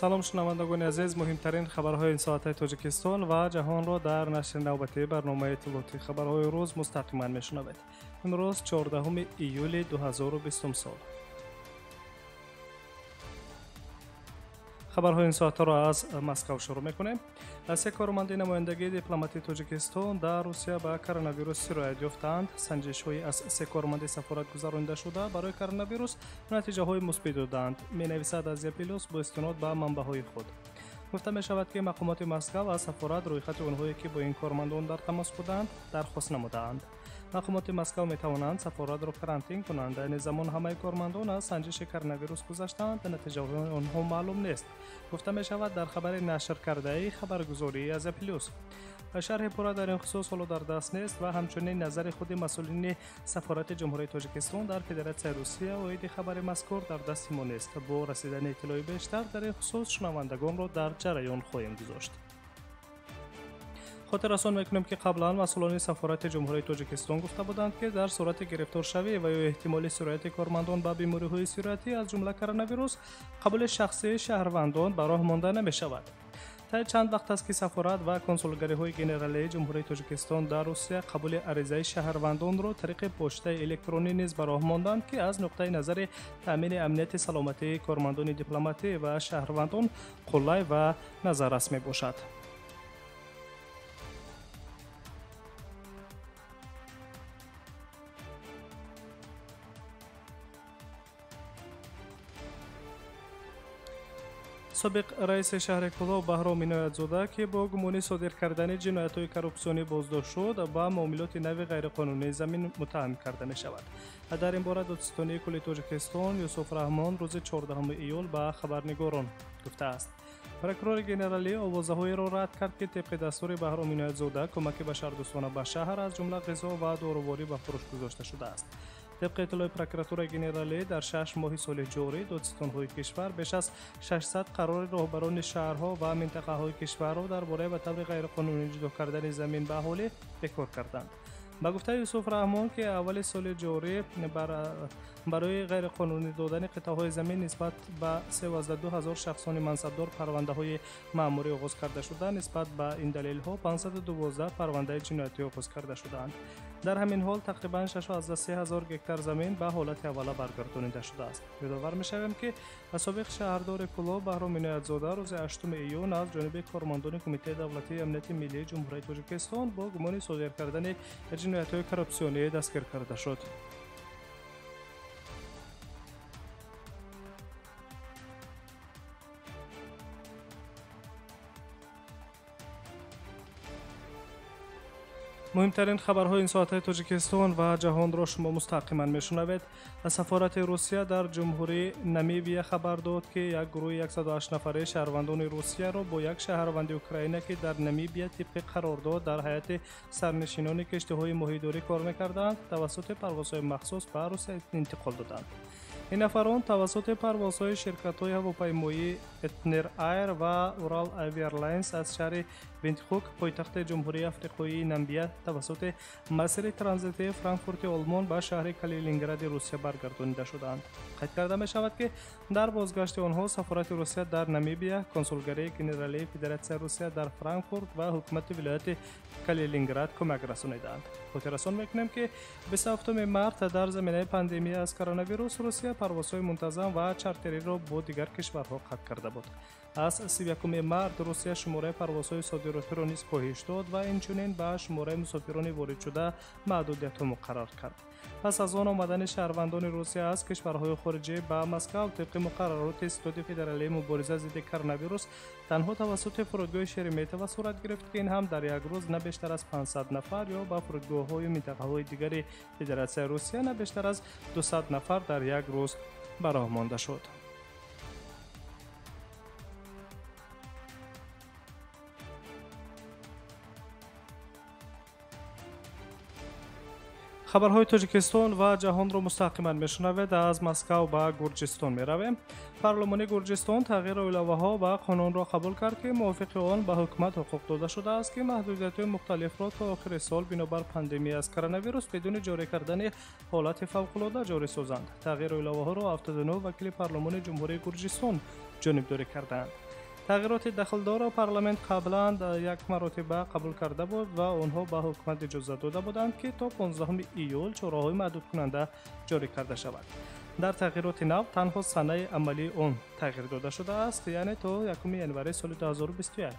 Салом шунавандагони азиз, муҳимтарин хабарҳои ин соатаи Тоҷикистон ва ҷаҳонро дар нашри навбатии барномаи иттилоотии хабарҳои рӯз мустақиман мешунавед. Имрӯз 14 июли 2020 сол. Хабарҳои ин соатаро аз Москав шурӯъ мекунем. Се корманди намояндагии дипломатии Тоҷикистон дар Русия ба коронавирус сироят ёфтаанд. Санҷишҳои аз се корманди сафорат гузаронида шуда барои коронавирус натиҷаҳои мусбит додаанд, менависад Азия Плюс бо истинод ба манбаъҳои худ. Гуфта мешавад, ки мақомоти Москав аз сафорат рӯйхати онҳое, ки бо ин кормандон дар тамос буданд, дархост намудаанд. Мақомоти Москав метавонанд сафоратро карантин кунанд. Айни замон ҳамаи кормандон аз санҷиши коронавирус гузаштаанд, натиҷаҳои онҳо маълум нест. Гуфта мешавад дар хабари нашр кардаи хабаргузории Азия Плюс. Шарҳи пурра дар ин хусус ҳоло дар даст нест ва ҳамчунин назари худи масъулини сафорати Ҷумҳурии Тоҷикистон дар Федератсияи Русия оиди хабари мазкур дар дасти мо нест. Бо расидани иттилои бештар дар ин хусус шунавандагонро дар ҷараён хоҳем гузошт. Хотиррасон мекунем, ки қаблан масъулони сафорати Ҷумҳурии Тоҷикистон гуфта буданд, ки дар сурати гирифторшавӣ ва ё эҳтимоли сирояти кормандон ба бемориҳои сироятӣ аз ҷумла коронавирус қабули шахсии шаҳрвандон ба роҳ монда намешавад. Таи чанд вақт аст, ки сафорат ва консулгариҳои генералии Ҷумҳурии Тоҷикистон дар Русия қабули аризаи шаҳрвандонро тариқи почтаи электронӣ низ ба роҳ монданд, ки аз нуқтаи назари таъмини амнияти саломатии кормандони дипломатӣ ва шаҳрвандон қулай ва назаррас мебошад. Собиқ раиси шаҳри Кӯлоб Баҳром Иноятзода, ки бо гумони содир кардани ҷиноятҳои коррупсионӣ боздошт шуд, ба муомилоти нави ғайриқонунии замин муттаҳам карда мешавад. Дар ин бора додситонии кулли Тоҷикистон Юсуф Раҳмон рӯзи 14 июл ба хабарнигорон гуфтааст. Прокурори генералӣ овозаҳоеро рад кард, ки тибқи дастури Баҳром Иноятзода кӯмаки башардӯстона ба шаҳр аз ҷумла ғизо ва доруворӣ ба фурӯш гузошта шудааст. Тибқи иттилои прокуратураи генералӣ дар 6 моҳи соли ҷорӣ додситонҳои кишвар беш аз 600 қарори роҳбарони шаҳрҳо ва минтақаҳои кишварро дар бораи ба таври ғайриқонунӣ ҷудо кардани замин ба аҳолӣ бекор карданд. Ба гуфтаи Юсуф Раҳмон, ки аввали соли ҷорӣ барои ғайриқонунӣ додани қитъаҳои замин нисбат ба 32 ҳазор шахсони мансабдор парвандаҳои маъмурӣ оғоз карда шуда, нисбат ба ин далелҳо 512 парвандаи ҷиноятӣ оғоз карда шудаанд. Дар ҳамин ҳол тақрибан 6,3 ҳазор гектар замин ба ҳолати аввала баргардонида шудааст. Ёдовар мешавем, ки собиқ шаҳрдори Кӯлоб Баҳром Иноятзода рӯзи 8 июн аз ҷониби кормандони Кумитаи давлатии амнияти миллии Ҷумҳурии Тоҷикистон бо гумони содир кардани ҷиноятҳои коррупсионӣ дастгир карда шуд. Муҳимтарин хабарҳои ин соатаи Тоҷикистон ва ҷаҳонро шумо мустақиман мешунавед. Сафорати Русия дар Ҷумҳурии Намибия хабар дод, ки як гурӯҳи 108 нафараи шаҳрвандони Русияро бо як шаҳрванди Украина, ки дар Намибия тибқи қарордод дар ҳайати сарнишинони киштиҳои моҳидорӣ кор мекарданд, тавассути парвозҳои махсус ба Русия интиқол доданд. Ин нафарон тавассути парвозҳои ширкатҳои ҳавопаймоии Этнер Айр ва Урал Авиарлайнс аз шаҳри Виндхук, пойтахти Ҷумҳурии Африқоии Намибия, тавассути масири транзитии Франкфурти Олмон ба шаҳри Калинингради Русия баргардонида шудаанд. Қайд карда мешавад, ки дар бозгашти онҳо сафорати Русия дар Намибия, консулгарии генералии Федератсияи Русия дар Франкфурт ва ҳукумати вилояти Калининград кӯмак расонидаанд. Хотиррасон мекунем, ки 27 март дар заминаи пандемия аз коронавирус Русия парвозҳои мунтазам ва чартериро бо дигар кишварҳо қатъ карда буд. Аз 31 март Русия шумораи парвозҳои содиротиро низ коҳиш дод ва инчунин ба шумораи мусофирони воридшуда маҳдудиятҳо муқаррар кард. Пас аз он омадани шаҳрвандони Русия аз кишварҳои хориҷӣ ба Москав тибқи муқаррароти Ситоди федералии мубориза зидди коронавирус танҳо тавассути фурудгоҳи Шереметьево сурат гирифт, ки ин ҳам дар як рӯз на бештар аз 500 нафар ё ба фурудгоҳҳою минтақаҳои дигари Федератсияи Русия на бештар аз 200 нафар дар як рӯз ба роҳ монда шуд. Хабарҳои Тоҷикистон ва ҷаҳонро мустақиман мешунавед. Аз Москав ба Гурҷистон меравем. Парлумони Гурҷистон тағйиру иловаҳо ба қонунро қабул кард, ки мувофиқи он ба ҳукумат ҳуқуқ дода шудааст, ки маҳдудиятҳои мухталифро то охири сол бинобар пандемия аз коронавирус бидуни ҷорӣ кардани ҳолати фавқулода ҷорӣ созанд. Тағйиру иловаҳоро 79 вакили парлумони Ҷумҳурии Гурҷистон ҷонибдорӣ кардаанд. Тағйироти дахлдорро парламент қаблан як маротиба қабул карда буд ва онҳо ба ҳукумат иҷозат дода буданд, ки то 15 июл чораҳои маҳдудкунанда ҷорӣ карда шавад. Дар тағйироти нав танҳо санаи амалии он тағйир дода шудааст, яъне то 1 январи соли 2021.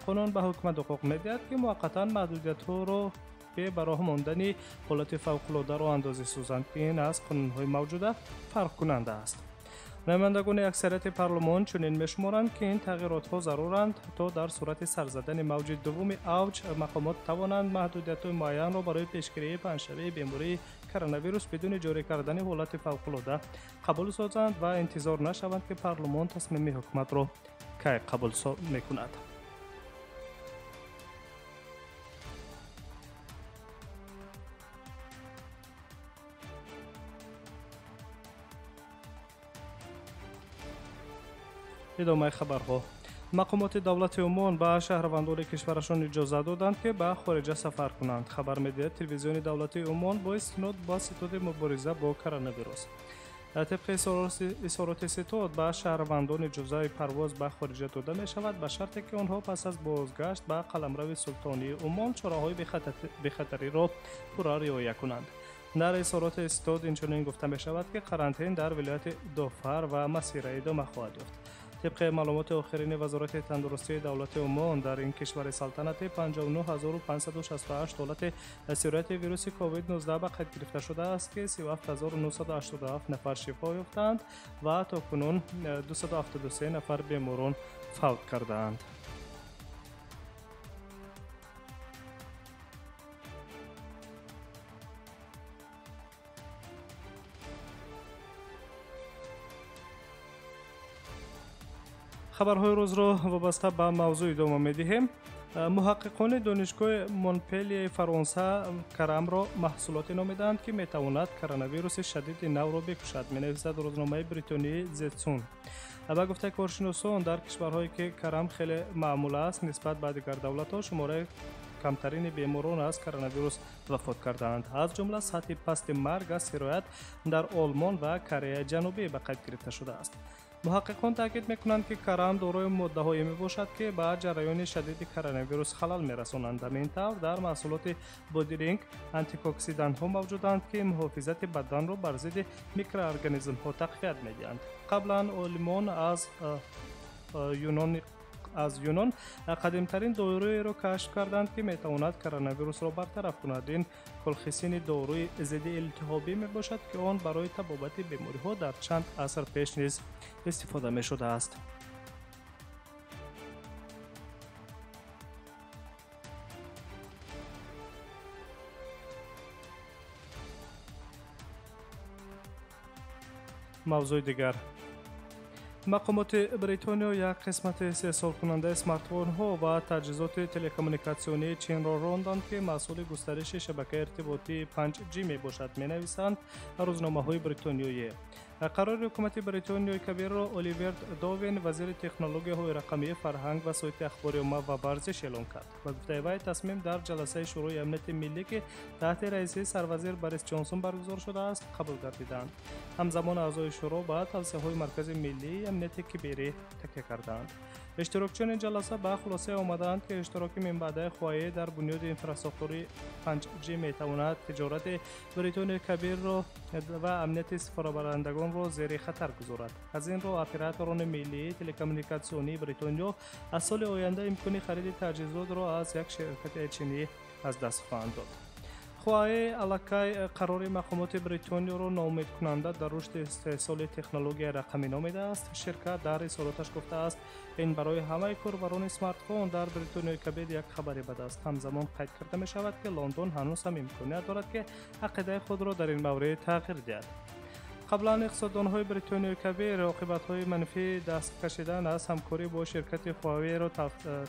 Қонун ба ҳукумат ҳуқуқ медиҳад, ки муваққатан маҳдудиятҳоро бе ба роҳ мондани ҳолати фавқулода роҳандозӣ созанд, ки ин аз қонунҳои мавҷуда фарқкунанда аст. Намояндагони аксарияти парлумон чунин мешуморанд, ки ин тағйиротҳо заруранд, то дар сурати сарзадани мавҷи дуввуми авҷ мақомот тавонанд маҳдудиятҳои муайянро барои пешгирии паҳншавии бемории коронавирус бидуни ҷорӣ кардани ҳолати фавқулода қабул созанд ва интизор нашаванд, ки парлумон тасмими ҳукуматро кай қабул мекунад. Идомаи хабарҳо. Мақомоти давлати Умон ба шаҳрвандони кишварашон иҷозат доданд, ки ба хориҷа сафар кунанд. Хабар медиҳад телевизиони давлатии Умон бо истинод ба ситоди мубориза бо коронавирус. Тибқи изҳороти ситод, ба шаҳрвандон иҷозаи парвоз ба хориҷа дода мешавад, ба шарте ки онҳо пас аз бозгашт ба қаламрави султонии Умон чораҳои бехатариро пурра риоя кунанд. Дар изҳороти ситод инчунин гуфта мешавад, ки карантин дар вилояти Дофар ва Масира идома хоҳад ёфт. Тибқи маълумоти охирини Вазорати тандурустии давлати Умон, дар ин кишвари салтанатӣ 59568 ҳолати сирояти вируси COVID-19 ба қайд гирифта шудааст, ки 37987 нафар шифо ёфтаанд ва то кунун 273 нафар беморон фавт кардаанд. Хабарҳои рӯзро вобаста ба мавзӯъ идома медиҳем. Муҳаққиқони донишгоҳи Монпелияи Фаронса карамро маҳсулоте номидаанд, ки метавонад коронавируси шадиди навро бикушад, менависад рӯзномаи бритонии The Sun. Ба гуфтаи коршиносон, дар кишварҳое ки карам хеле маъмул аст, нисбат ба дигар давлатҳо шумораи камтарини беморон аз коронавирус вафот кардаанд. Аз ҷумла сатҳи пасти марг аз сироят дар Олмон ва Кореяи Ҷанубӣ ба қайд гирифта шудааст. Муҳаққиқон таъкид мекунанд, ки карам дорои моддаҳое мебошад, ки ба ҷараёни шадиди коронавирус халал мерасонанд. Ҳамин тавр, дар маҳсулоти бодиринг антиоксидантҳо мавҷуданд, ки муҳофизати баданро бар зидди микроорганизмҳо тақвият медиҳанд. Қаблан олимон аз Юнон қадимтарин доруеро кашф карданд, ки метавонад коронавирусро бартараф кунад. Ин колхисини доруи зидди илтиҳобӣ мебошад, ки он барои табобати бемориҳо дар чанд аср пеш низ истифода мешудааст. Мавзӯи дигар. Мақомоти Бритониё як қисмати истеҳсолкунандаи смартфонҳо ва таҷҳизоти телекоммуникатсионии Чинро ронданд, ки маҳсули густариши шабакаи иртиботии 5G мебошад, менависанд рӯзномаҳои бритониёӣ. Қарори ҳукумати Бритониёи Кабирро Оливер Довин, вазири технологияҳои рақамии, фарҳанг ва сайти ахбори омма ва варзиш эълон кард. Ба гуфтаи вай, тасмим дар ҷаласаи Шӯрои амнияти миллӣ, ки таҳти раисии сарвазир Борис Ҷонсон баргузор шудааст, қабул гардиданд. Ҳамзамон аъзои шӯро ба тавсияҳои Маркази миллии амнияти киберӣ такя кардаанд. Иштирокчиёни ҷаласа ба хулосае омадаанд, ки иштироки минбаъдаи Хуавей дар бунёди инфрасохтории 5G метавонад тиҷорати Бритониёи Кабирро ва амнияти истифодабарандагонро зери хатар гузорад. Аз ин рӯ операторони миллии телекоммуникатсионии Бритониё аз соли оянда имкони хариди таҷҳизотро аз як ширкати чинӣ аз даст хоҳанд дод. Хуавей аллакай қарори мақомоти Бритониёро ноумедкунанда дар рушди истеҳсоли технологияи рақамӣ номидааст. Ширкат дар изҳороташ гуфтааст, ин барои ҳамаи корбарони смартфон дар Бритониёи Кабир як хабари бад аст. Ҳамзамон қайд карда мешавад, ки Лондон ҳанӯз ҳам имконият дорад, ки ақидаи худро дар ин маврид тағйир диҳад. Қаблан иқтисоддонҳои Бритониёи Кабир оқибатҳои манфии даст кашидан аз ҳамкорӣ бо ширкати Хуавейро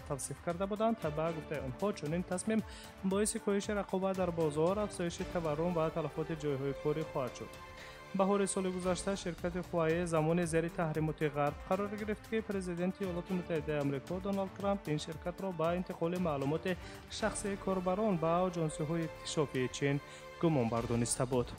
тавсиф карда буданд. Ба гуфтаи онҳо, чунин тасмим боиси коҳиши рақобат дар бозор, афзоиши таваррум ва талафоти ҷойҳои корӣ хоҳад шуд. Баҳори соли гузашта ширкати Хуавей замоне зери таҳримоти ғарб қарор гирифт, ки президенти Иёлоти Муттаҳидаи Амрико Доналд Трамп ин ширкатро ба интиқоли маълумоти шахсии корбарон ба оҷонсиҳои иктишофии Чин гумонбар дониста буд.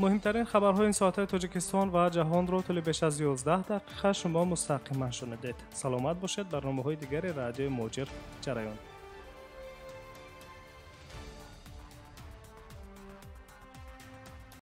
Муҳимтарин хабарҳои ин соатаи Тоҷикистон ва ҷаҳонро тӯли беш аз 11 дақиқа шумо мустақиман шунидед. Саломат бошед, барномаҳои дигари радиои Муҳоҷир ҷараён.